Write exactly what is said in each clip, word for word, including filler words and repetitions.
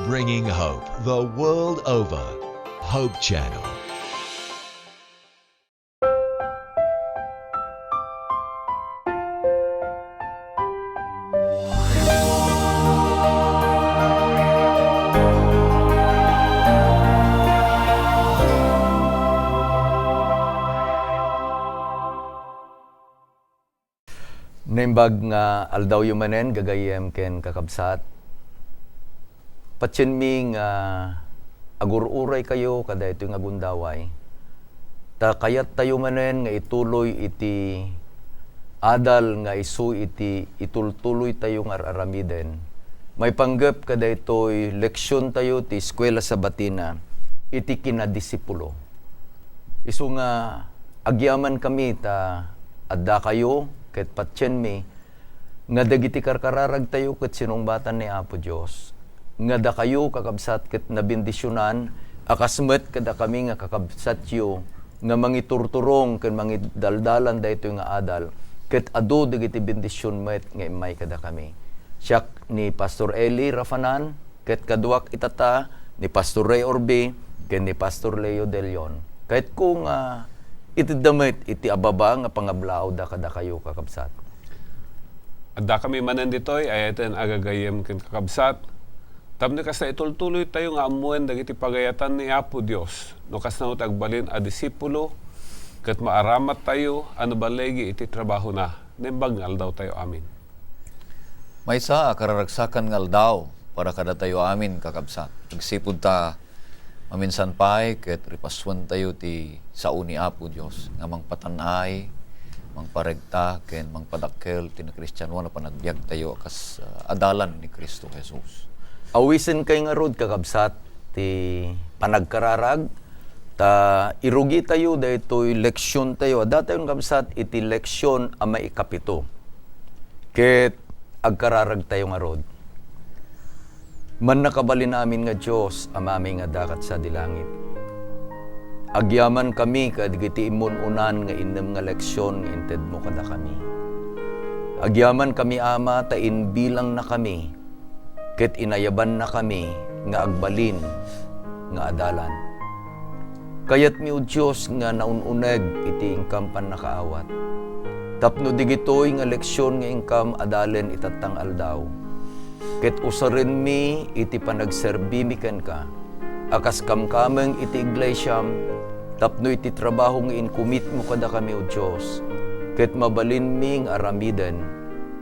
Bringing hope the world over. Hope Channel. Naimbag nga aldawyo manen, gagayyem ken kakabsat. Patienmi nga agur-uraykayo kadaytoy nga gundaway. Ta kayattayo manen nga ituloy iti adal nga isu iti itultuloytayo nga ar-aramiden. Maipanggep kadaytoy leksiontayo ti Eskuela Sabatina iti kinadisipulo. Isu nga agyamankami ta addakayo ket patienmi nga dagiti karkararagtayo ket sinungbatan ni Apo Dios, nga dakayo, kakabsat, ket nabendisionan a kas met kadakami nga kakabsatyo nga mangiturturong ken mangidaldalan daytoy nga adal, ket adu dagiti bendision met nga immay kadakami. Siak ni Pastor Eli Rafanan, ket kaduak itata ni Pastor Ray Orbi ken ni Pastor Leo De Leon. Kayatko nga itedda met iti ababa nga pangablaawda kadakayo, kakabsat. Addakami manen ditoy, ay-ayaten a gagayyem ken kakabsat, tapno kasta itultuloytayo nga ammoen dagiti pagayatan ni Apo Dios, no kasano ti agbalin a disipulo, ket maaramattayo a naballigi iti trabahona. Naimbag nga aldawtayo amin. Maysa a kararagsakan nga aldaw para kadatayo amin, kakabsat. Agsipud ta maminsan pay ket ripasuentayo ti sao ni Apo Dios nga mangpatan-ay, mangparegta, ken mangpadakkel ti nakristianoan a panagbiagtayo a kas, ah, adalan ni Cristo Jesus. Awisenkay ngarud, kakabsat, ti panagkararag, ta irugitayo daytoy leksiontayo. Addatayon, kakabsat, iti leksion a maikapito. Ket agkararagtayo ngarud. Mannakabalin amin nga Dios, Amami nga adda kad sadi langit. Agyamankami kadagiti immun-unan nga innem nga leksion nga intedmo kadakami. Agyamankami, Ama, ta imbilangnakami ket inayabannakami nga agbalin nga adalan. Kayatmi, O Dios, nga naun-uneg iti inkam pannakaawat. Tapno digitoy nga leksion nga inkam adalen itatta nga aldaw, ket usarenmi iti panagserbimi kenka, a kas kamkameng iti iglesiam, tapno iti trabaho nga inkumitmo kadakami, O Dios, ket mabalinmi nga aramiden,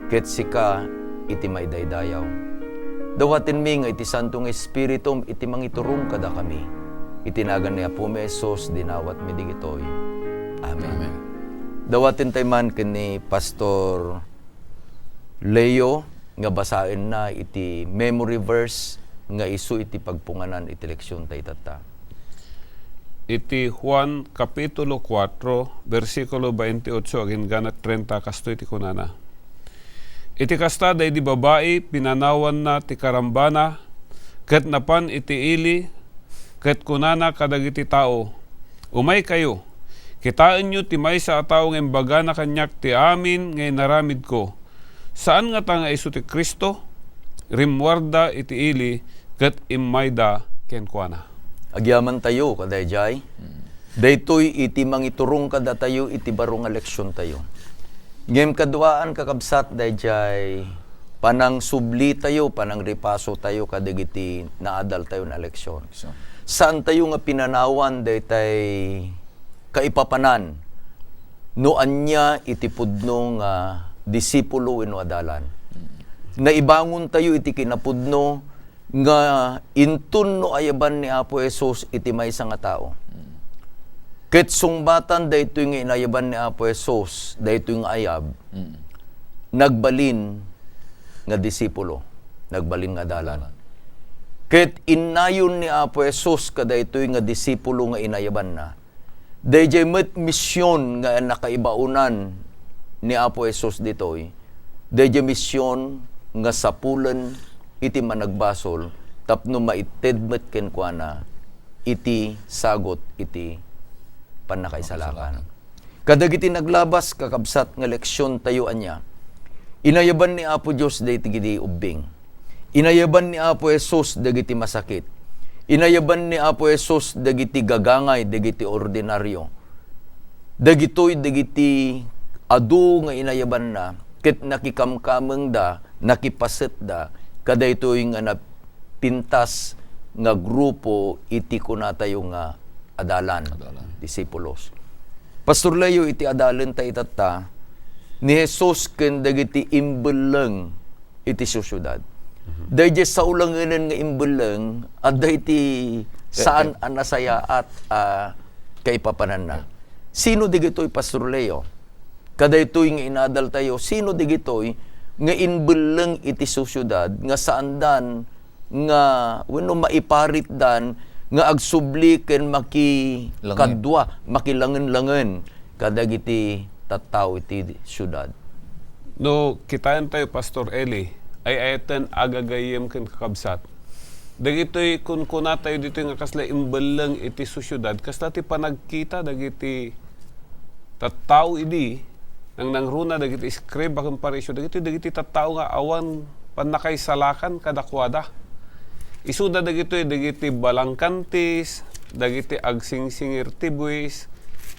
ket sika iti maidaydayaw. Dawatenmi nga iti Santo nga Espiritum iti mangiturong kadakami. Iti nagan ni Apomi Jesus, dinawatmi digitoy. Amen. Amen. Dawatentay man ken ni Pastor Leo nga basaenna iti memory verse nga isu iti pagpunganan iti leksionta itatta. Iti Juan Kapitulo kuatro, bersikulo baintiotso agingga trenta, kastoy ti kunana: Iti kasta, daydi babai pinanawanna ti karambana, ket napan iti ili, ket kunana kadagiti tao, "Umaykayo, kitaenyo ti maysa a tao nga imbagana kaniak ti amin nga inaramidko." Saan ngata nga isu ti Cristo? Rimmuarda iti ili ket immayda kenkuana. Agyamantayo kadaydiay. Hmm. Daytoy iti mangiturong kadatayo iti baro nga leksiontayo. Ngem kaduaan, kakabsat, daydiay panangsublitayo, panangripasotayo kadagiti naadaltayo nga leksion. So, saantayo nga pinanawan daytay kaipapanan no ania iti pudno nga disipulo wenno adalan. Naibangontayo iti kinapudno nga inton no ayaban ni Apo Jesus iti maysa nga tao, ket sungbatan daytoy nga inayaban ni Apo Jesus, daytoy nga ayab, Mm. nagbalin nga disipulo, nagbalin nga adalan. Ket innayon ni Apo Jesus kadaytoy nga disipulo nga inayabanna. Daydiay met mision nga nakaibaonan ni Apo Jesus ditoy. Daydiay mision nga sapulen iti managbasol tapno maited met kenkuana iti sagut iti pannakaisalakan. Kadagiti naglabas, kakabsat, nga leksiontayo ania? Inayaban ni Apo Dios daydi ubbing. Inayaban ni Apo Jesus dagiti masakit. Inayaban ni Apo Jesus dagiti gagangay, dagiti ordinario. Dagitoy dagiti adu nga inayabanna ket nakikamkamengda, nakipasetda kadaytoy nga napintas nga grupo iti kunatayo nga adalan, Adalan. Disipulos. Pastor Leo, iti adalenta itatta, ni Jesus ken dagiti imbelleng iti sosiedad. Mhm. Daydiay saulangenen nga imbelleng, adda iti saan a nasayaat a kaipapananna. Sino dagitoy, Pastor Leo? Kadaytoy nga inadaltayo, sino dagitoy nga imbelleng iti sosiedad nga saandan nga wenno maiparitdan nga agsubli ken makikadua, makilangenlangen kadagiti tattao iti siudad. No, kitaentayo, Pastor Eli, ay-ayaten a gagayyem ken kakabsat. Dagitoy kunkunatayo ditoy nga kasla imbelleng iti sosiedad, kasla ti panagkita dagiti tattao idi, nangnangruna dagiti eskriba ken Fariseo, dagitoy dagiti tattao nga awan pannakaisalakan kadakuada. Isuda dagitoy dagiti balangkantis, dagiti agsingsingir ti buis,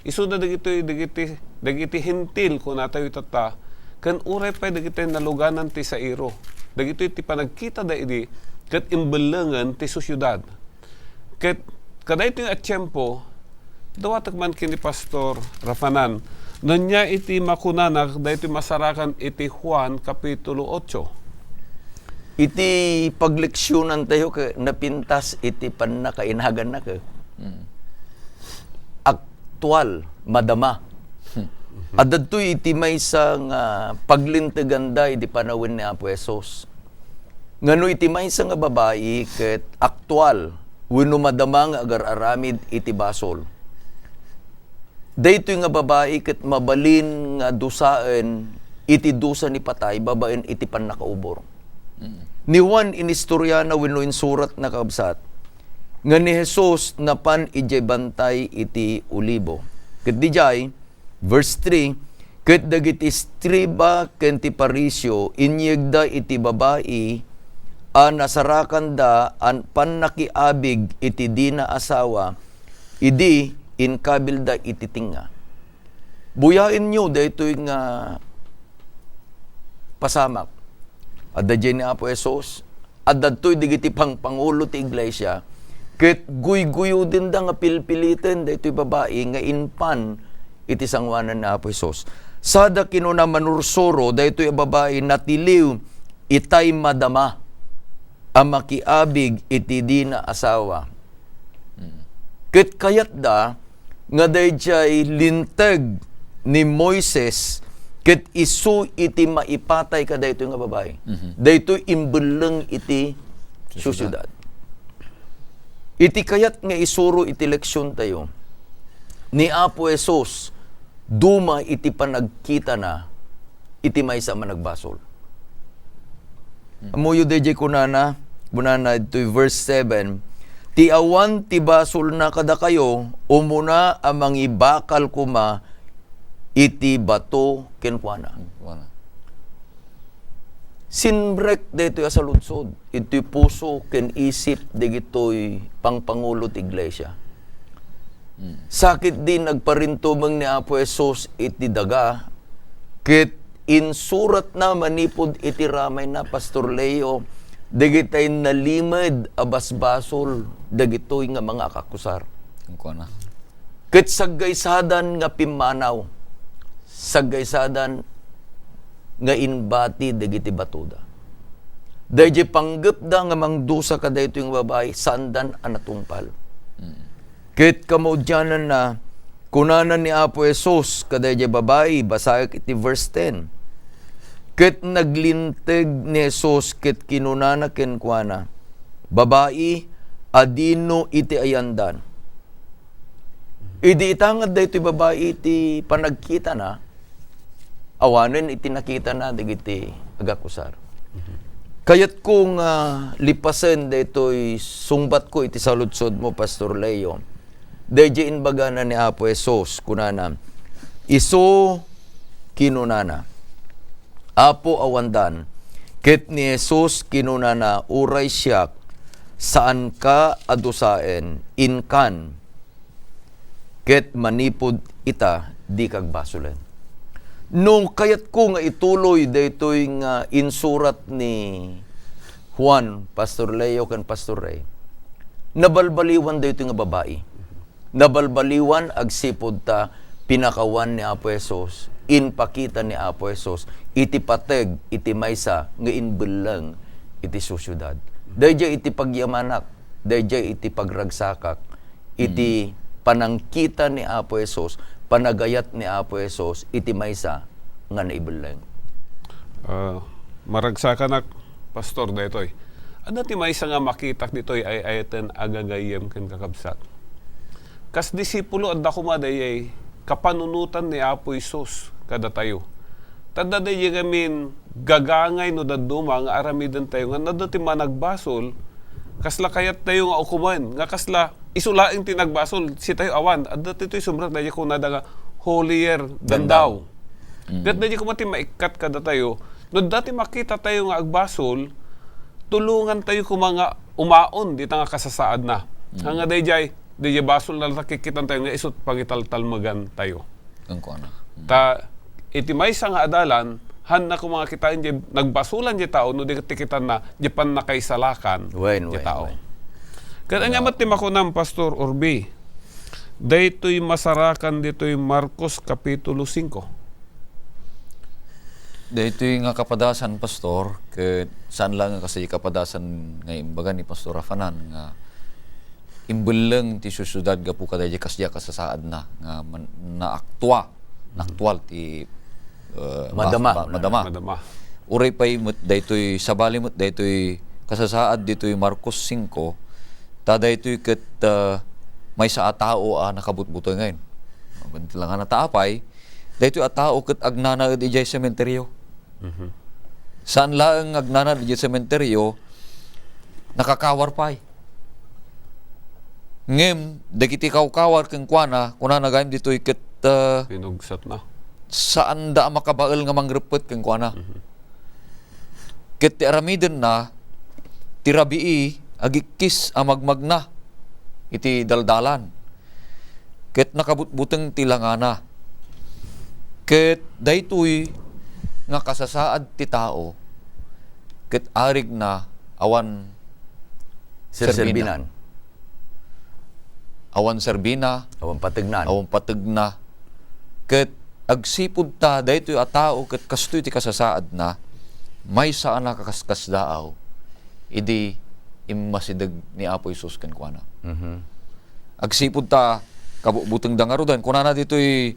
isuda dagitoy dagiti, dagiti Hentil, kunatayo itatta, ken uray pay dagiti naluganan ti sairo. Dagitoy ti panagkitada idi ket imbellengen ti sosiedad. Ket kadaytoy a tiempo, dawatek man ken ni Pastor Rafanan, no ania iti makunana daytoy masarakan iti Juan Kapitulo otso. Iti pagleksionantayo ket napintas iti pannakainaganna ket Mm. aktual, madama. Hmm. Adda ditoy iti maysa nga paglinteganda idi panawen ni Apo Jesus. Ngano iti maysa nga babai ket aktual wenno madama nga agar-aramid iti basol. Daytoy nga babai ket mabalin nga dusaen iti dusa ni patay babaen iti pannakaubor. Mm. Ni Juan inistoriana wenno insuratna, kabsat, nga ni Jesus napan idiay bantay iti Olibo. Ket didiay, Verse three, ket dagiti eskriba ken ti Fariseo inyegda iti babai a nasarakanda a pannakiabig iti dina asawa, idi inkabilda iti tengnga. Buyaenyo daytoy nga pasamak. Adda diay ni Apo Jesus, adda ditoy dagiti pangpangulo ti iglesia, ket guyguyodenda nga pilpiliten daytoy babai nga inpan iti sangoanan ni Apo Jesus. Sada kinuna manursuro, daytoy a babai natiliw itay madama a makiabig iti dina asawa. Mm. Ket kayatda nga daydiay linteg ni Moises ket isu iti maipatay kadaytoy nga babai. Mhm. Daytoy imbelleng iti Sosiedad. Sosiedad. Iti kayat nga isuro iti leksiontayo, ni Apo Jesus duma iti panagkitana iti maysa a managbasol. Hmm. Ammoyo daydiay kunana, kunana ditoy verse seven, "Ti awan ti basolna kadakayo, umuna a mangibakal koma iti bato kenkuana." Kenkuana. Sinrek daytoy a saludsod iti puso ken isip dagitoy pangpangulo ti iglesia. Hmm. Sakit di nagparintumeng ni Apo Jesus iti daga, ket insuratna manipud iti ramayna, Pastor Leo, dagitay nalimed a basbasol dagitoy nga mga akakusar. Ang kuana. Ket saggaysadan nga pimmanaw, saggaysadan nga imbati dagiti batoda. Daydiay panggepda nga mangdusa kadaytoy nga babai, saandan a natungpal. Mm. Ket kamaudiananna, kunana ni Apo Jesus kadaydiay babai, basaek iti verse ten, "Ket naglinteg ni Jesus ket kinunana kenkuana, 'Babai, adino iti ayandan?'" Idi itangad daytoy babai iti panagkitana, awanen iti nakitana dagiti agakusar. Kayatko nga lipasen daytoy sungbatko iti saludsodmo, Pastor Leo. Daydiay imbagana ni Apo Jesus, kunana, isu kinunana, "Apo, awandan, Ket ni Jesus kinunana, "Uray siak, saanka a dusaen, inkan, ket manipud ita, dika agbasolen." No kayatko nga ituloy daytoy nga insurat ni Juan, Pastor Leo, ken Pastor Ray, nabalbaliwan daytoy nga babai. Nabalbaliwan agsipud ta pinakawan ni Apo Jesus, inpakita ni Apo Jesus iti pateg iti maysa nga imbelleng iti sosiedad. Daydiay iti pagyamanak, daydiay iti pagragsakak, iti panangkita ni Apo Jesus, panagayat ni Apo Jesus iti maysa nga naibelleng. Ah, maragsakanak, Pastor, daytoy. Adda ti maysa nga makitak ditoy ay-ayaten a gagayyem ken kakabsat. Kas disipulo, adda koma dayay kapanunotan ni Apo Jesus kadatayo. Ta adda dayay gamin gagangay no dadduma nga aramidentayo nga no adda ti managbasol, kasla kayattayo nga ukomen, nga kasla isu laeng ti nagbasol, sitayo awan. Adda ditoy sumrek dayay kunada nga holier than thou. Mm. Ket dayay koma ti maikkat kadatayo, no adda ti makitatayo nga agbasol, tulongantayo koma nga umaon dita nga kasasaadna. Mm. Nga daydiay, daydiay basolna latta, kikkitantayo nga isut pangitaltalmegantayo. Kenkuana. Mm. Ta, iti maysa nga adalan, hanna koma nga kitaen diay nagbasolan diay tao, no di ti kitanna, diay pannakaisalakan Wen, diay wen, tao. wen. Ket ania met ti makunam, Pastor Orbi? Daytoy masarakan ditoy Marcos Kapitulo singko. Daytoy nga kapadasan, Pastor, ket saan laeng nga kasdi kapadasan nga imbaga ni Pastor Rafanan nga imbelleng ti sosiedad gapu kadaydiay kasdiay a kasasaadna nga man-, naaktua, naaktual ti, eh, Madama. bas-, ba-, madama. Madama. Uray pay met daytoy, sabali met daytoy kasasaad ditoy Marcos singko, ta daytoy ket, eh, maysa a tao a nakabutbutengen. Mabanti la nga nata apay, daytoy a tao ket agnanaed idiay sementeryo. Mhm. Saan laeng nga agnanaed idiay sementeryo, nakakawar pay. Ngem, dagiti kawkawar kenkuana, kunana gayam ditoy ket, ah, Pinugsatna. saanda a makabael nga mangreppet kenkuana. Mhm. Ket ti aramidenna, ti rabii, agikkis a magmagna iti daldalan. Ket nakabutbuteng ti langana. Ket daytoy nga kasasaad ti tao, ket arigna awan Serserbinan. serbina. Awan serbina, Awan pategnan. awan pategna. Ket agsipud ta daytoy a tao ket kastoy ti kasasaadna, maysa a nakaskasdaaw idi immasideg ni Apo Jesus kenkuana. Mhm. Agsipud ta kabutbutengda ngaruden, kunana ditoy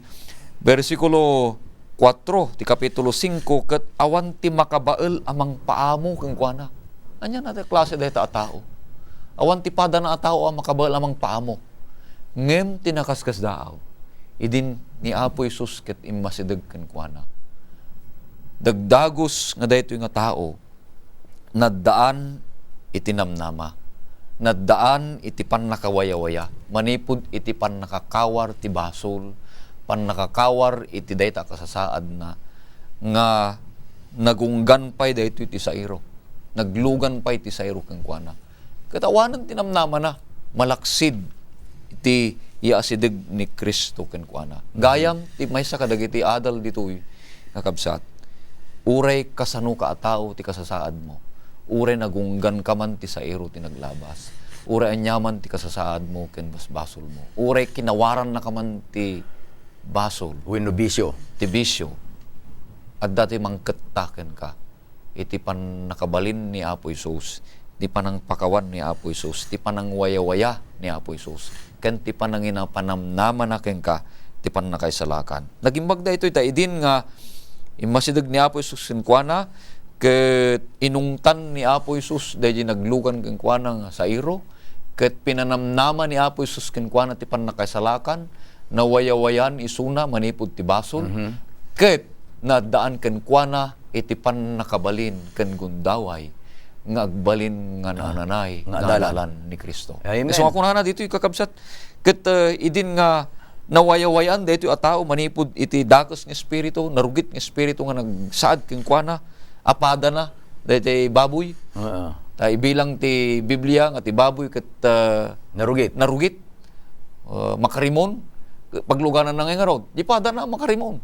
bersikulo kuatro ti kapitulo singko, ket awan ti makabael a mangpaamo kenkuana. Ania a klase dayta a tao? Awan ti padana a tao a makabael a mangpaamo. Ngem ti nakaskasdaaw, idin ni Apo Jesus ket immasideg kenkuana. Dagdagus nga daytoy nga tao, naddaan iti namnama, naddaan iti pannakawayawaya, manipud iti pannakakawar ti basol, pannakakawar iti dayta a kasasaadna, nga nagunggan pay daytoy ti sairo, naglugan pay ti sairo kenkuana. Ket awanen ti namnamana, malaksid iti yaasideg ni Cristo kenkuana. Gayam ti maysa kadagiti adal ditoy nga kabsat, uray kasanoka a tao ti kasasaadmo, uray nagungganka man ti sairo ti naglabas, uray aniaman ti kasasaadmo ken basbasolmo, uray kinawarannaka man ti basol, Wenno bisio. ti bisio, adda ti mangketta kenka iti pannakabalin ni Apo Jesus, ti panangpakawan ni Apo Jesus, ti panangwayawaya ni Apo Jesus, ken ti pananginapanamnamana kenka ti pannakaisalakan. Nagimbag daytoy ta idin nga immasideg ni Apo Jesus kenkuana, ket inungtan ni Apo Jesus daydi naglugan kenkuana nga sairo, ket pinanamnama ni Apo Jesus kenkuana ti pannakaisalakan, nawayawayan isuna manipud ti basol, Mhm. ket naaddaan kenkuana iti pannakabalin ken gundaway nga agbalin nga Ah, naananay nga nga adalan. adalan ni Cristo. Amen. Isu nga kunana ditoy, kakabsat, ket, eh, idin nga nawayawayan daytoy a tao manipud iti dakes nga espiritu, narugit nga espiritu nga nagsaad kenkuana, a padana, Daytoy baboy. Oo. Ta ibilang ti Biblia nga ti baboy ket, ah, Narugit. narugit. Ah, makarimon. Paglugananna ngay ngarud. Di padana a makarimon.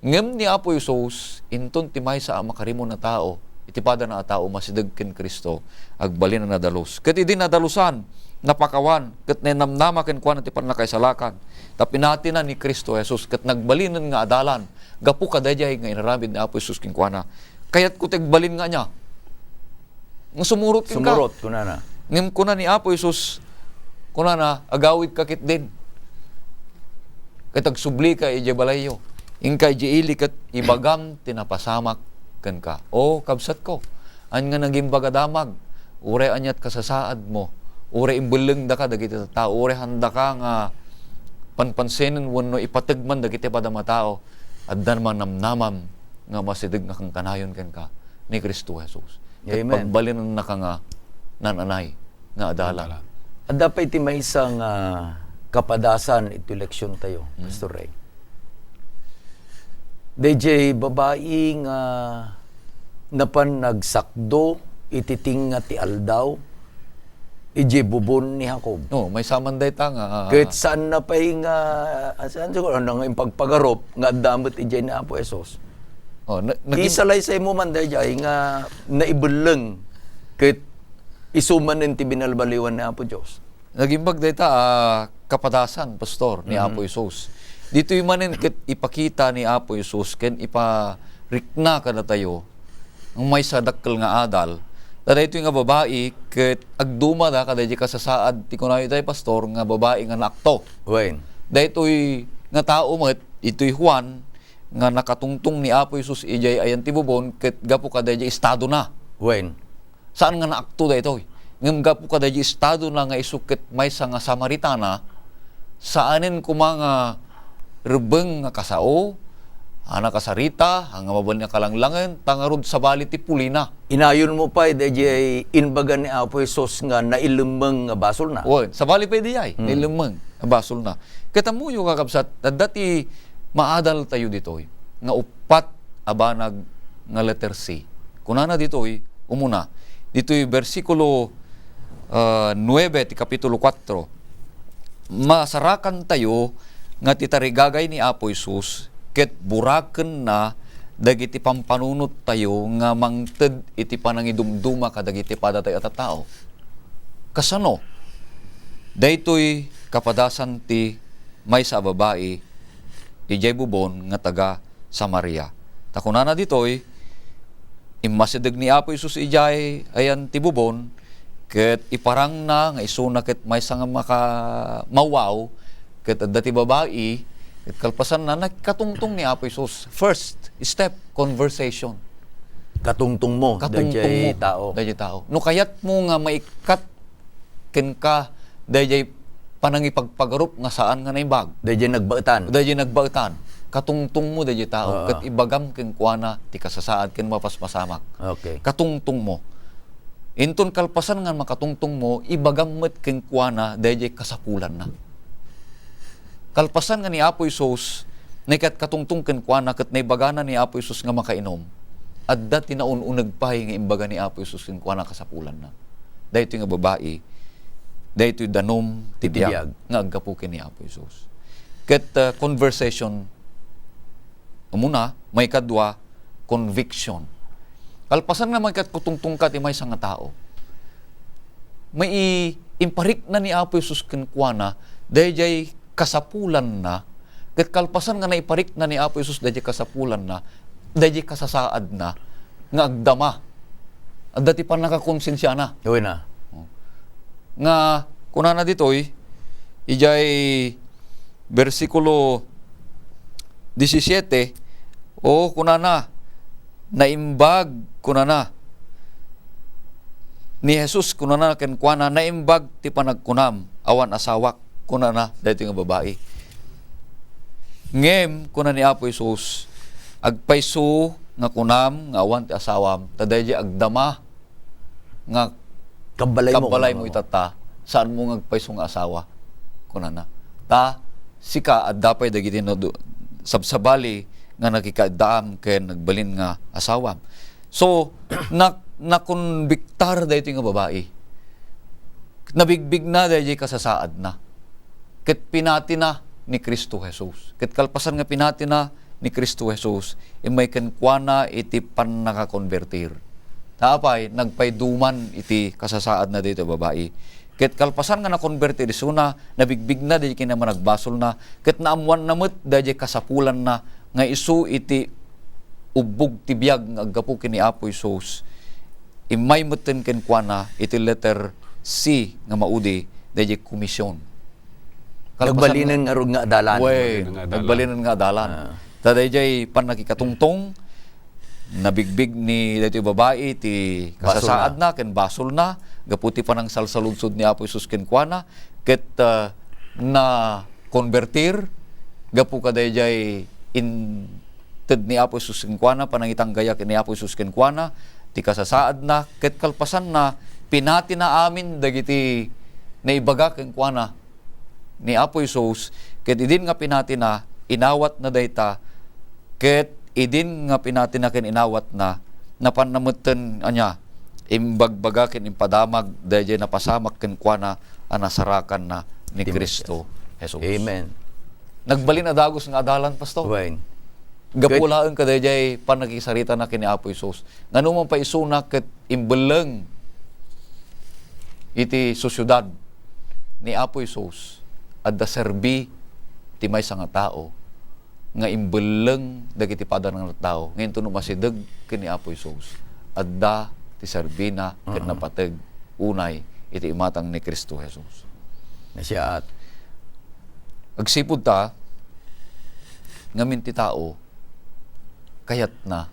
Ngem ni Apo Jesus, inton ti maysa a makarimon a tao, iti padana a tao, masideg ken Cristo, agbalin a nadalus. Ket idi nadalusan, napakawan, ket nainamnama kenkuana ti pannakaisalakan. Ta pinatina ni Cristo Jesus, ket nagbalinen nga adalan, gapu kadaydiay nga inaramid ni Apo Jesus kenkuana. Kayatko ti agbalin nga ania? Nga sumurot kenka. Sumurot, kunana. Ngem kuna ni Apo Jesus, kunana, "Agawidka ketdin. Ket agsublika idiay balayyo. Inka idiay ili ket ibagam ti napasamak kenka." O, kabsatko, ania nga nagimbag a damag, uray aniat kasasaadmo, uray imbellengdaka dagiti tattao, uray haandaka nga panpansenen wenno ipateg man dagiti padam a tao, adda man namnamam nga masideg nga kankanayon kenka ni Cristo Jesus. Ket Amen. Pagbalinennaka nga nananay nga adalan. Adalan. Adda pay ti maysa nga kapadasan iti leksiontayo, Mm. Pastor Ray. Daydiay babai nga napan nagsakdo iti tengnga ti aldaw, idiay bubon ni Jacob. Oh, maysa man dayta nga, ah, Ket saanna pay nga, ah, saan siguro, ano nga impagpagarup nga adda met idiay ni Apo Jesus? Oh, na-, naging Isalaysaymo man daydiay nga naibelleng ket isu manen ti binalbaliwan ni Apo Dios. Nagimbag dayta a kapadasan, Pastor, ni Mhm. Apo Jesus. Ditoy manen ket ipakita ni Apo Jesus ken iparikna kadatayo nga maysa dakkel nga adal. Ta daytoy nga babai ket agdumada kadaydi kasasaad ti kunayo tay, Pastor, nga babai nga naakto. Wen. Daytoy nga tao met, itoy Juan, nga nakatungtong ni Apo Jesus idiay ayan ti bubon ket gapu kadaydi estadona. Wen. Saan nga naakto daytoy. Ngem gapu kadaydi estadona nga isu ket maysa nga Samaritana, saanen koma nga rebbeng nga kasao, a nakasarita, a nga mabalin a kalanglangen, ta ngarud sabali ti pulina. Inayonmo pay daydiay imbaga ni Apo Jesus nga nailemmeng nga basolna. Wen, sabali pay diay, Hmm. nailemmeng nga basolna. Ket ammoyo, kakabsat, adda ti maadaltayo ditoy nga uppat a banag nga letter C. Kunana ditoy, umuna, ditoy bersikulo, ah, nuebe ti kapitulo kuatro, masarakantayo nga ti tarigagay ni Apo Jesus ket burakenna dagiti pampanunottayo nga mangted iti panangidumduma kadagiti padatayo a tattao. Kasano? Daytoy kapadasan ti maysa a babai idiay bubon nga taga Samaria. Ta kunana ditoy, immasideg ni Apo Jesus idiay ayan ti bubon, ket iparangna nga isuna ket maysa nga maka-, mawaw, ket adda ti babai, ket kalpasanna, nakatungtong ni Apo Jesus. First step, conversation. Katungtongmo, Katungtongmo daydiay tao. daydiay tao. No kayatmo nga maikkat kenka daydiay panangipagpagarup nga saan nga naimbag. Daydiay nagbaetan. Daydiay nagbaetan. Katungtongmo daydiay tao, Oo. ket ibagam kenkuana ti kasasaad ken mapaspasamak. Okay. Katungtongmo. Inton kalpasan nga makatungtongmo, ibagam met kenkuana daydiay kasapulanna. Kalpasan nga ni Apo Jesus, naikatkatungtong kenkuana ket naibagana ni Apo Jesus nga makainom, adda ti naun-uneg pay nga imbaga ni Apo Jesus kenkuana kasapulanna. Daytoy nga babai, daytoy danum ti Ti biag biag. nga aggapu ken ni Apo Jesus. Ket, ah, conversation, umuna, maikadua, conviction. Kalpasan nga maikatkatungtongka ti maysa nga tao, mai-, imparikna ni Apo Jesus kenkuana daydiay kasapulanna, ket kalpasan nga naiparikna ni Apo Jesus daydiay kasapulanna, daydiay kasasaadna nga agdama. Adda ti pannakakonsensiana. Uy na. Nga kunana ditoy, idiay bersikulo disisiete, o kunana, naimbag, kunana, ni Jesus, kunana kenkuana, "Naimbag ti panagkunam, awan asawak," kunana daytoy nga babai. Ngem, kuna ni Apo Jesus, "Agpayso nga kunam nga awan ti asawam, ta daydiay agdama nga kabbalaymo, kabbalaymo kunam itatta, saanmo nga agpayso nga asawa," kunana. Ta, sika, adda pay dagiti nadu-, sabsabali nga nakikaaddaam ken nagbalin nga asawam. So, nak-, nakonbiktar daytoy nga babai. Nabigbigna daydiay kasasaadna. Ket pinatina ni Cristo Jesus. Ket kalpasan nga pinatina ni Cristo Jesus, immay kenkuana iti pannakakonbertir. Ta apay, nagpayduman iti kasasaadna daytoy a babai. Ket kalpasan nga nakonbertir isuna, nabigbigna daydiay ken managbasol na, ket naammoanna met daydiay kasapulanna nga isu iti ubbog ti biag nga aggapu ken ni Apo Jesus, immay metten kenkuana iti letter C nga maudi daydiay komisyon. Kalpasan Nagbalinen nga ngarud nga adalan. Wen, Nagbalinen nga adalan. nagbalinen nga adalan. Ah. Ta daydiay pannakikatungtong, nabigbig ni daytoy babai ti Basolna. kasasaadna ken basolna gapu ti panangsalsaludsod ni Apo Jesus kenkuana, ket, ah, nakonbertir gapu kadaydiay inted ni Apo Jesus kenkuana, panangitanggaya ken ni Apo Jesus kenkuana, ti kasasaadna, ket kalpasanna, pinatina amin dagiti naibaga kenkuana ni Apo Jesus, ket idin nga pinatina, inawatna dayta, ket idin nga pinatina ken inawatna, napanna metten, ania, imbagbaga ken impadamag daydiay napasamak kenkuana a nasarakanna ni Ti Cristo Jesus. Amen. Nagbalin a dagus nga adalan, Pastor. Wen. Gapu Ket laeng kadaydiay pannakisaritana ken ni Apo Jesus. Ngano man pay isuna ket imbelleng iti sosiedad ni Apo Jesus, adda serbi ti maysa nga tao nga imbelleng dagiti padana nga tao, nga inton umasideg ken ni Apo Jesus, adda ti serbina ket Mm. napateg unay iti imatang ni Cristo Jesus. Nasiaat. Agsipud ta, ngamin ti tao, kayatna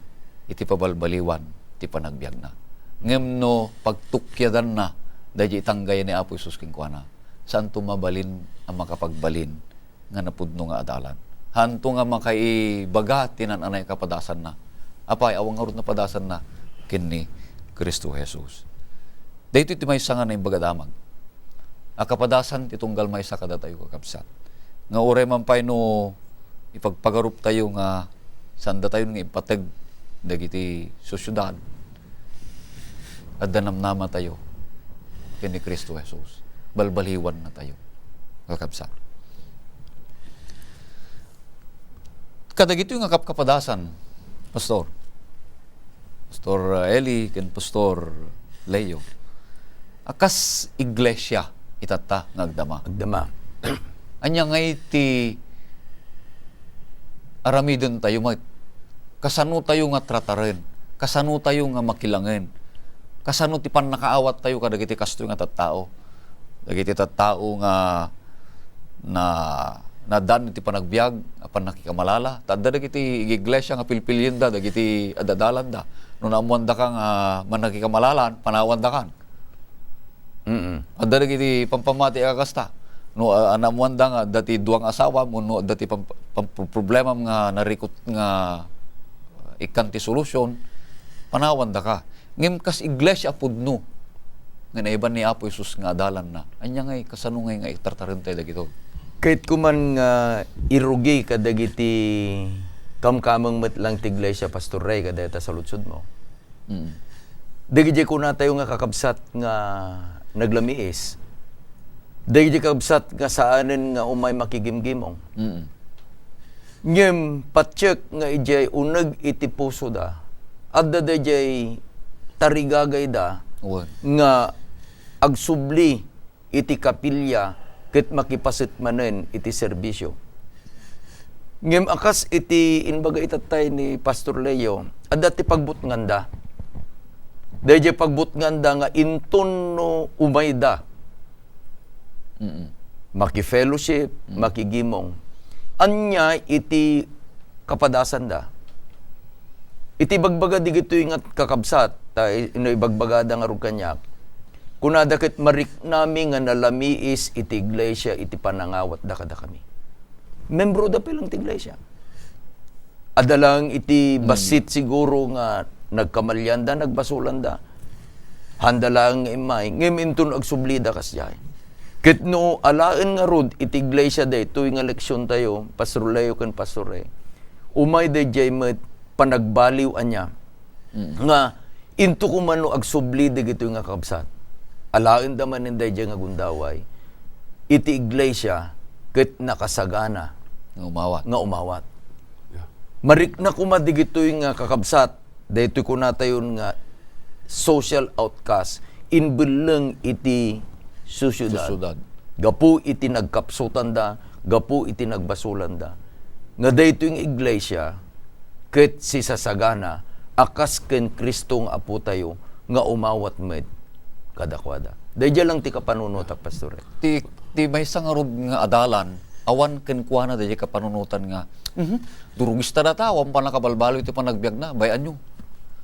iti pabalbaliwan ti panagbiagna. Ngem no pagtukiadanna daydiay itanggay ni Apo Jesus kenkuana, saanto mabalin a makapagbalin nga napudno nga adalan. Haanto nga makaibaga ti naan-anay a kapadasanna. Apay, awan ngarud napadasanna ken ni Cristo Jesus. Daytoy ti maysa nga naimbag a damag a kapadasan ti tunggal maysa kadatayo, kakabsat, nga uray man pay no ipagpagaruptayo nga saandatayo nga impateg dagiti sosiedad, adda namnamatayo ken ni Cristo Jesus. Balbaliwannatayo, kakabsat. Kadagitoy nga kapkapadasan, Pastor, Pastor Eli ken Pastor Leo, a kas iglesia itatta nga agdama. Agdama. Ania ngay ti aramidentayo met? Kasanotayo nga trataren? Kasanotayo nga makilangen? Kasano ti pannakaawattayo kadagiti kastoy nga tattao? Dagiti tattao nga na, nadan iti panagbiag a pannakikamalala. Ta adda dagiti iglesia nga pilpilienda dagiti adadalanda. No naammoandaka nga mannakikamalala, panawandakan. Mm. Adda dagiti pampamati a kasta. No, ah, naammoanda nga adda ti duang asawam, wenno adda ti pam-, pam-, problemam nga narikot nga ikkan ti solusyon, panawandaka. Ngem kas iglesia a pudno nga naiban ni Apo Jesus nga adalanna, ania ngay, kasano ngay nga itartarem tayo dagito? Kayatko man nga irugi kadagiti kamkameng met lang ti iglesia, Pastor Ray, kadayta saludsodmo. Mm. Dagiti kunatayo nga kakabsat nga naglamiis. Dagiti kakabsat nga saanen nga umay makigimgimong. Mm. Ngem patiek nga idiay uneg iti pusoda, adda daydiay tarigagayda Wen. nga agsubli iti kapilya ket makipaset manen iti serbisio. Ngem a kas iti imbaga itattay ni Pastor Leo, adda ti pagbutnganda. Daydiay pagbutnganda nga inton no umayda, Mm. Maki-fellowship, Mm. makigimong. Ania iti kapadasanda? Iti bagbaga digitoy nga kakabsat, ta i-, no ibagbagada ngarud kaniak, kunada ket mariknami nga nalamiis iti iglesia iti panangawatda kadakami. Membroda pay lang ti iglesia. Adda lang iti Mm. bassit siguro nga nagkamalianda, nagbasolanda. Haanda lang nga immay, ngem inton agsublida kasdiay. Ket no alaen ngarud iti iglesia daytoy nga leksiontayo, Pastor Leo ken Pastor Ray, umay daydiay met panagbaliw ania Mm. nga Into koma no agsubli dagitoy nga kakabsat, alaenda manen daydiay nga gundaway, iti iglesia ket nakasagana Nga umawat. nga umawat. Yeah. Marikna koma dagitoy nga kakabsat, daytoy kunatayon nga social outcast, imbelleng iti sosyedad. Sosyedad. Gapu iti nagkapsutanda, gapu iti nagbasolanda. Nga daytoy nga iglesia, ket sisasagana a kas ken Cristo nga Apotayo nga umawat met kadakuada. Daydiay lang ti kapanunotak, Pastor. Ti, ti maysa ngarud nga adalan, awan kenkuana daydiay kapanunotan nga, "Mhm, durugista data, awan pa nakabalbaliw ti panagbiagna, bay-anyo."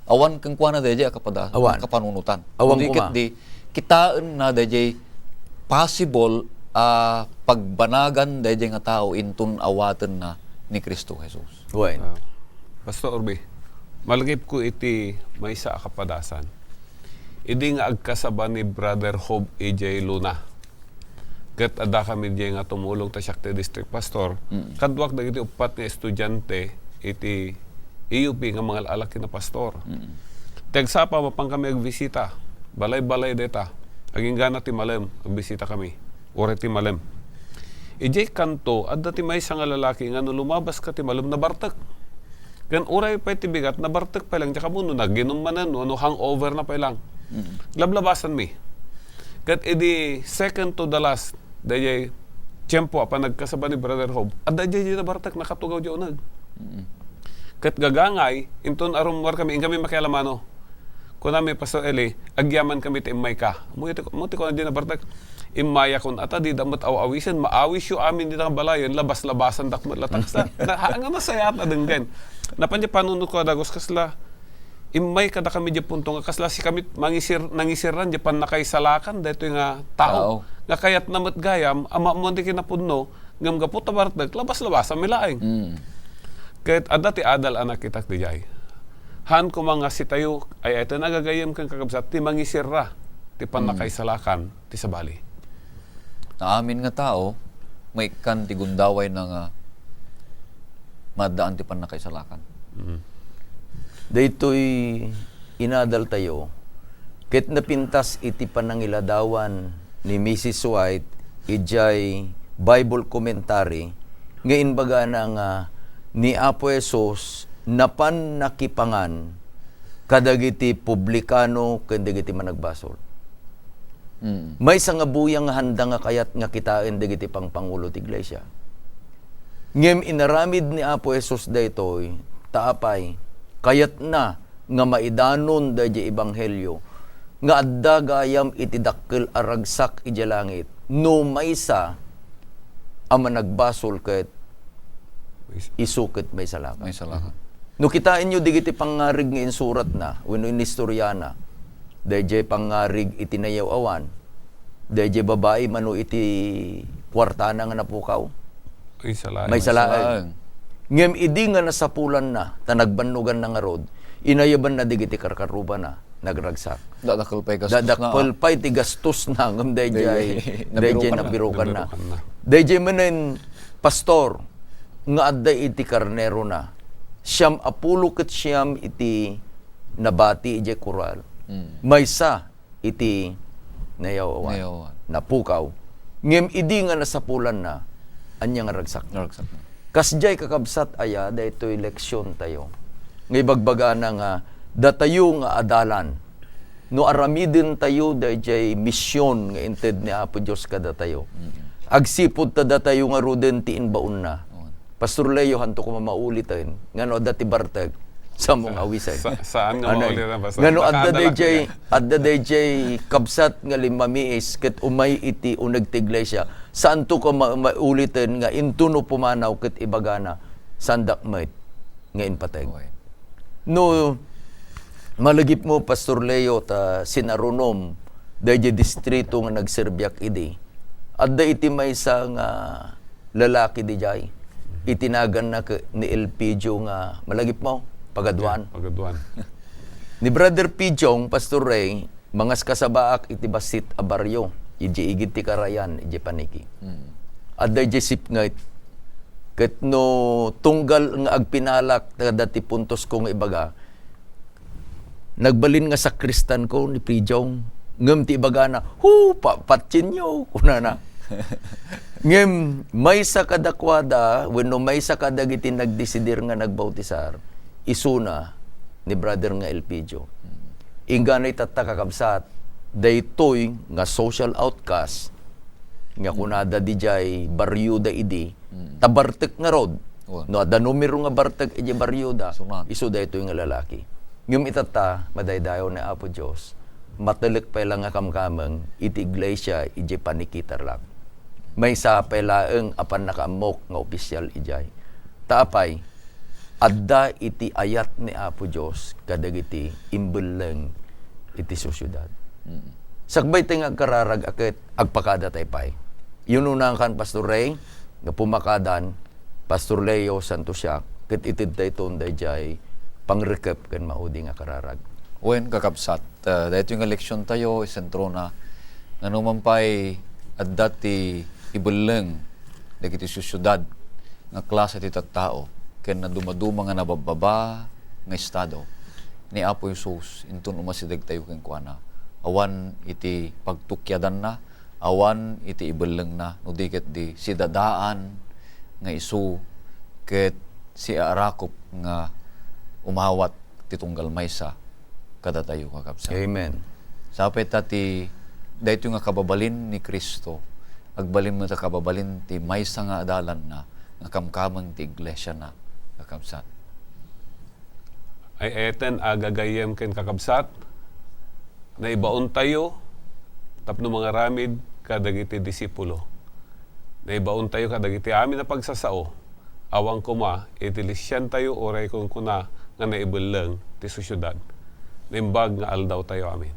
Awan kenkuana daydiay a kapada-, Awan. kapanunotan. Awan Kundi koma. Ket di, kitaenna daydiay possible a pagbanagan daydiay nga tao inton awatenna ni Cristo Jesus. Wen. Ah, Pastor Orbe, malagipko iti maysa a kapadasan. Idi nga agkasaba ni Brother Job idiay Luna, ket adda kami diay nga tumulong ta siak ti district pastor, Mm. kaduak dagiti uppat nga estudiante iti E U P nga mangal-alak ken pastor. Mm. Ti agsapa, mapan kami agbisita. Balay-balay deta. Aginggana ti malem, agbisita kami. Uray ti malem. Idiay kanto, adda ti maysa nga lalaki nga no lumabaska ti malem, nabartek. Ken uray pay ti bigat, nabartek pay lang, diak ammo no naginum manen, no, no hangover na pay lang. Mm. Lablabasanmi. Ket idi second to the last, daydiay tiempo a panagkasaba ni Brother Job, adda daydiay nabartek, nakatugaw diay uneg. Mm. Ket gagangay, inton arummuar kami, inkami makialamano. Kunami, "Pastor Eli, agyaman kami ti immayka." Mo iti, mo ti kunana diay nabartek, "Immayak," kun, "Ata, dida met aw-awisen, maawisyo amin dita nga balayen, labas-labasandak met." Latak sa, na, ha, nga nasayaat a denggen. Napan diay panunotko a dagus, kasla, immay kadakami diay punto nga kasla sikami mangisir-, nangisirran diay pannakaisalakan daytoy nga tao. Tao. Nga kayatna met gayam, a maammoan ti kinapudno, ngem gapu ta bartek, labas-labasanmi laeng. Mm. Ket adda ti adal a nakitak diay. Haan koma nga sitayo, ay, ay, ta nagagayyem ken kakabsat, ti mangisirra ti Mm. pannakaisalakan ti sabali. Amin nga tao, maikkan ti gundawayna nga maaddaan ti pannakaisalakan. Mm. Daytoy inadaltayo, ket napintas iti panangiladawan ni Missus White idiay Bible commentary nga imbagana nga ni Apo Jesus napan nakipangan kadagiti publikano ken dagiti managbasol. Mm. Maysa nga buyang nga handa nga kayat nga kitaen dagiti pangpangulo ti iglesia. Ngem inaramid ni Apo Jesus daytoy, ta apay, kayatna nga maidanon daydiay ebanghelio nga adda gayam iti dakkel a ragsak idiay langit no maysa a managbasol ket Maysa. isu ket maisalakan. Maisalakan. No kitaenyo dagiti pangngarig nga insuratna wenno inistoriana, daydiay pangngarig iti nayaw-awan, daydiay babai mano iti kuartana nga napukaw. Maisalakan. Maisalakan. Maisalakan. Ngem idi nga nasapulanna, ta nagbannoganna ngarud, inayabanna dagiti karkarrubana, nagragsak. Dadakkel pay gastosna, Dadakkel ah. pay ti gastosna, ngem daydiay, Daydiay, daydiay nabirukanna. nabirukanna. Nabirukanna. Daydiay manen, pastor, nga adda iti karnerona. Siam a pulo ket siam iti nabati idiay koral. Mm. Maysa iti nayaw-awan. Nayaw-awan. Napukaw. Ngem idi nga nasapulanna, ania nga ragsak? Ragsak. Kasdiay, kakabsat, aya daytoy leksiontayo nga ibagbagana nga datayo nga adalan, no aramidentayo daydiay mision nga inted ni Apo Dios kadatayo, Mm. agsipud ta datayo ngaruden ti imbaonna. Oo. Pastor Leo, hanto koma mauliten nga no adda ti bartek, sammong Sa-, awisen. sa-, saan nga Ano, maulitan, Pastor? nga no adda Nakadalak dayjay, ka. adda dayjay kabsat nga limmamiis ket umay iti uneg ti iglesia, saanto koma mauliten nga intono pumanaw ket ibagana, "Saandak met nga impateg." Okay. No, malagipmo, Pastor Leo, ta sinarunom dayjay distrito nga nagserbiak idi, adda iti maysa nga lalaki dijay. Iti naganna ke-, ni El Pidio nga malagipmo, Pagaduan. Yeah, Pagaduan. Ni Brother Pidiong, Pastor Ray, mangaskasabaak iti bassit a barrio, idiay igid ti Karayan, idiay paniki. Mm. Adda idiay sipnget. Ket no tunggal nga agpinalak kadagiti puntosko nga ibaga, Nagbalin nga sakristanko ni Pijong. Ngem ti ibagana, "Hu, pa-, patienyo," kunana. Ngem maysa kadakuada, wenno maysa kadagiti nagdesidir nga nagbautisar, isuna ni Brother nga Elpidio. Ingganay tatta, kakabsat, daytoy nga social outcast nga kunada didiay baryoda idi, Mm. ta bartek ngarud. Wen. No adda numero nga bartek idiay baryoda, Sunan. isu daytoy nga lalaki. Ngem itatta, madaydayaw ni Apo Dios, matelek pay la nga kamkameng iti iglesia idiay pannikitarlag. Maysa pay laeng a pannakaammok nga opisial idiay. Ta apay, adda iti ayat ni Apo Dios kadagiti imbelleng iti sosiedad. Mm. Sakbay ti nga agkararag a ket agpakada tay pay. Yununakan, Pastor Ray, nga pumakadan, Pastor Leo Santos siak, ket itedtayton daydiay pangrekep ken maudi nga kararag. Wen, kakabsat, ah, daytoy nga leksiontayo, isentrona, nga no man pay adda ti ibelleng dagiti sosiedad nga klase ti tattao ken nadumaduma nga nababbaba nga estado, ni Apo Jesus inton umasidegtayo kenkuana, awan iti pagtukiadanna, awan iti ibellengna, no di ket di sidadaan nga isu ket siarakop nga umawat ti tunggal maysa kadatayo, kakabsat. Amen. Sapay ta ti daytoy nga kababalin ni Cristo, agbalin met a kababalin ti maysa nga adalanna nga kamkameng ti iglesiana, kakabsat. Ay-ayaten a gagayyem ken kakabsat, naibaontayo tapno mangaramid kadagiti disipulo. Naibaontayo kadagiti amin a pagsasao, awan koma iti lisiantayo uray kunkuna nga naibelleng ti sosiedad. Naimbag nga aldawtayo amin.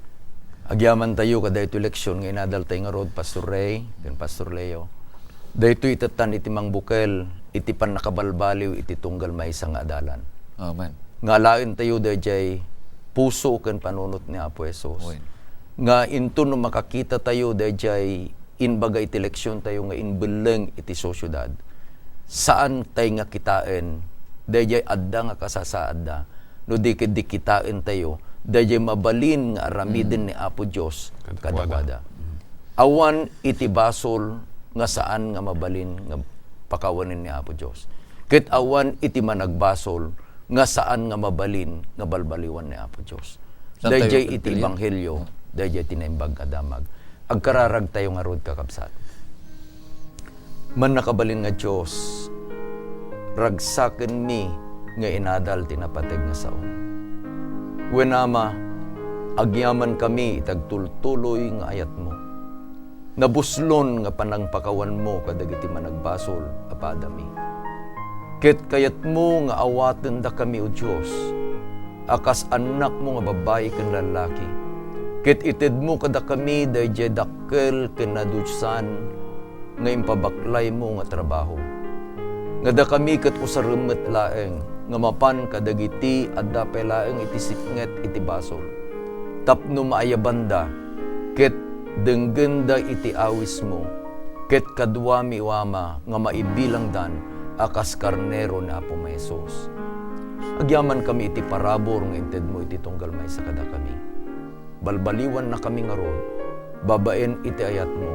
Agyamantayo kadaytoy leksion nga inadaltayo ngarud, Pastor Ray ken Pastor Leo. Daytoy itettan iti mangbukel iti pannakabalbaliw iti tunggal maysa nga adalan. Amen. Nga alaentayo daydiay puso ken panunot ni Apo Jesus. Amen. Nga inton no makakitatayo daydiay imbaga iti leksiontayo nga imbelleng iti sosiedad, saantay nga kitaen daydiay adda nga kasasaadda, no di ket di kitaentayo daydiay mabalin nga aramiden Mm. ni Apo Dios Kadakuada. kadakuada. Mm. Awan iti basol nga saan nga mabalin nga pakawanen ni Apo Dios. Ket awan iti managbasol nga saan nga mabalin nga balbaliwan ni Apo Dios. Saan tayo Daydiay iti pagpilian? Ebanghelio, Hmm. daydiay ti naimbag nga damag. Agkararagtayo ngarud, kakabsat. Mannakabalin nga Dios, ragsakenmi nga inadal ti napateg nga sao. Wen Ama, agyamankami iti agtultuloy nga ayatmo. Nabuslon nga panangpakawanmo kadagiti managbasol a padami. Ket kayatmo nga awatendakami, O Dios, a kas annakmo nga babbai ken lallaki. Ket itedmo kadakami daydiay dakkel ken nadiosan nga impabaklaymo nga trabaho. Nga dakami ket usarem met laeng nga mapan kadagiti adda pay laeng iti sipnget iti basol, tapno maayabanda ket denggenda iti awismo, ket kaduami, O Ama, nga maibilangdan a kas karnero ni Apomi Jesus. Agyamankami iti parabur nga intedmo iti tunggal maysa kadakami. Balbaliwannakami ngarud, babaen iti ayatmo,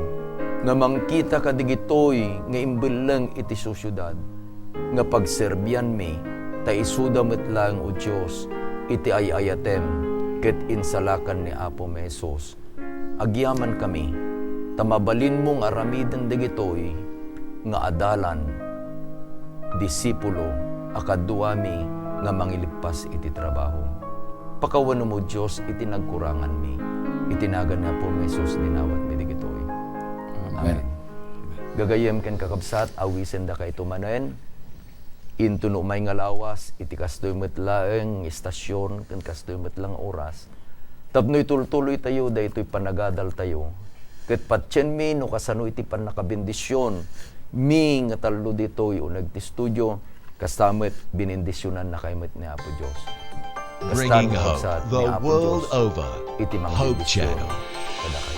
nga mangkita kadagitoy nga imbelleng iti sosiedad, nga pagserbianmi, ta isuda met laeng, O Dios, iti ay-ayatem ket insalakan ni Apomi Jesus. Agyamankami, ta mabalinmo nga aramiden dagitoy nga adalan, disipulo a kaduami nga mangilippas iti trabaho. Pakawanem, O Dios, iti nagkuranganmi. Iti nagan ni Apomi Jesus, dinawatmi dagitoy. Amen. Amen. Gagayyem ken kakabsat, awisendakayto manen. Inton umay nga lawas, iti kastoy met laeng nga istasyon, ken kastoy met la nga oras, tapno itultuloytayo daytoy panagadaltayo. Ket patienmi no kasano iti pannakabendisionmi nga tallo ditoy uneg ti studio, kasta met, binendisionannakay met ni Apo Dios. Kasta Bringing no hope kabsat ni the Apo world Dios over. Iti Hope mangbendisyon Channel. Kadakami.